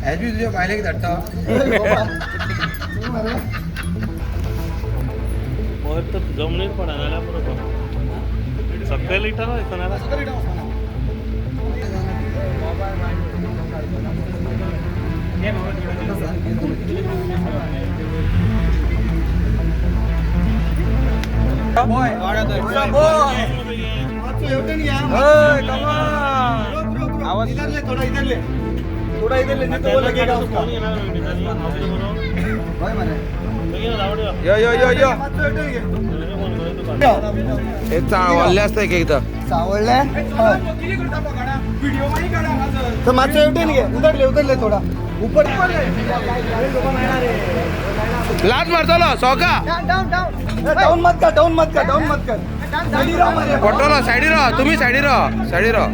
हेच बी तुज्या बायलेक धाडटा. वयर तर जमनीर पडना जाल्यार पुरो तो. सकयल इटालो दिसना. आवाज इधर ले, थोड़ा इधर ले, थोड़ा इधर ले, नहीं तो वो लगेगा उसका. कोण येणार होय मरे. यो यो यो यो. मातसो हेवटेन घे. हे चावल्ले असता एक एकदा. सावळले. तर मातसो हेवटेन घे. उधर ले, उधर ले, थोडा ऊपर. लात मारतलो सोका. डाऊन मत कर, डाऊन मत कर, डाऊन मत कर. सायडी राव मरे. पडटलो. सायडी राव, तुमी सायडी राव, सायडी राव.